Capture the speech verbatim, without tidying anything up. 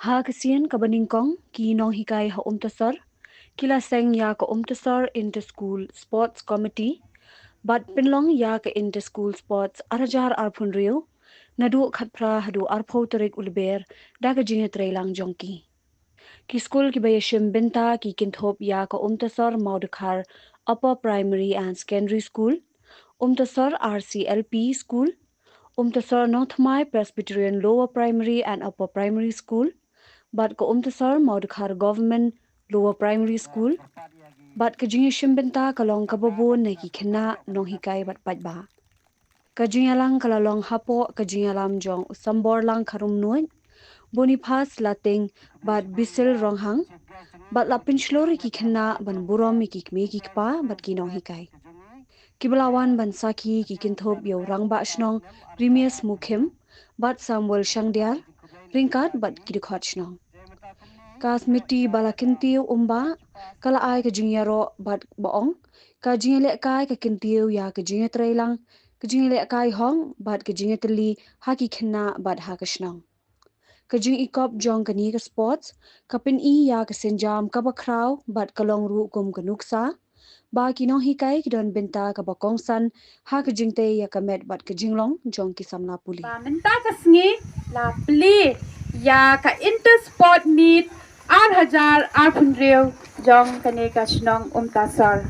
Ha ka sien kaba nyngkong, ki nonghikai ha Umtasor ki la seng ïa ka Umtasor Inter-School Sports Committee bad pynlong ïa ka Inter-School Sports ar hajar arphew hynriew naduh khatphra haduh arphew tarik u Lber da ka jingïatreilang jong ki. Ki skul kiba ïashim bynta ki kynthup ïa ka Umtasor Mawdkhar Upper Primary and Secondary School, Umtasor R C L P School, Umtasor Nongthymmai Presbyterian Lower Primary and Upper Primary School, bad ka Umtasor Mawdkhar Government Lower Primary School. Bad ka jingïashim bynta ka long kaba bun na ki khynnah, nonghikai bad paidbah. Ka jingïalang ka la long hapoh ka jingïalam jong u Samborlang Kharumnuid, Boniface Lating bad Bisil Ronghang, bad la pynshlur ïa ki khynnah ban burom ïa ki kmie ki kpa bad ki nonghikai. Kiba la wan ban sakhi ki kynthup ïa u Rangbah Shnong Rimis Mukhim bad Samuel Shangdiar, ryngkat bad ki dkhot shnong. Ka smriti ba la kyntiew umba ka la ai ka jingïaroh bad ba ong, ka jingïalehkai ka kyntiew ïa ka jingïatreilang, ka jingïalehkai hok bad ka jingïatylli ha ki khynnah bad ha ka shnong. Ka jingïakop jong kane ka sports ka pyni ïa ka sienjam kaba khraw bad ka long ruh kum ka nuksa ba ki nonghikai ki don bynta kaba kongsan ha ka jingtei ïa ka met bad ka jinglong jong ki samla pule. Ba mynta ka sngi la plie ïa ka Inter Sport Meet ar hajar arphew hynriew jong kane ka shnong Umtasor.